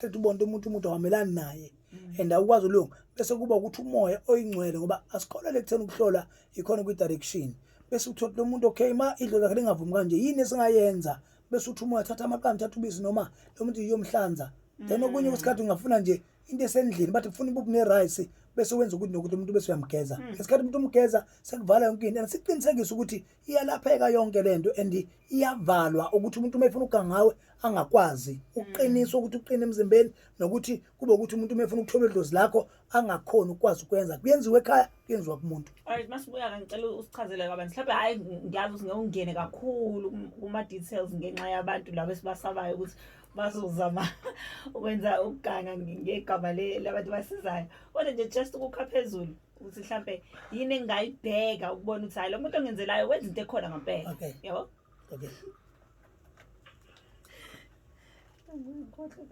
Qeda ubona umuntu awumelani naye and awukwazi ulunga, bese kuba ukuthi umoya oyingcwele, ngoba asikholele ekutheni ukuhlola ikhona kwi-direction, bese uthola lo muntu, okay, ma idlozi lakhe lingavumi kanje, yini esingayenza? Bese uthi umoya, thatha amaqanda, thatha ubisi, noma lo muntu iyomhlanza. Then okunye kwesikhathi ungafuna nje into esendlini, bathi ufuna impuphu ne-rice, bese wenza ukuthi nokuthi umuntu bese uyamgeza. Ngesikhathi umuntu umgeza, sekuvala yonke into and siqinisekise ukuthi iyalapheka yonke lento and iyavalwa, ukuthi umuntu uma efuna ukuganga ngawe angakwazi ukuqiniswa, ukuthi uqine emzimbeni, nokuthi kube ukuthi umuntu uma efuna ukuthola idlozi lakho angakhoni ukwazi ukwenza. Kuyenziwa ekhaya, kuyenziwa kumuntu. Alright, masibuya ke, ngicela usichazele kabanzi. Mhlawumbe, hhayi, ngiyazi ukuthi ngeke ungene kakhulu kuma-details ngenxa yabantu laba esibasabayo ukuthi bazozama ukwenza ukuganga ngegama labantu basizayo. Kodwa nje just ukukha phezulu ukuthi mhlambe yini engingayibheka ukubona ukuthi hayi, lo muntu ongenzelayo wenza into ekhona ngempela. Okay. Yabo? Okay. Ngikhohlwa.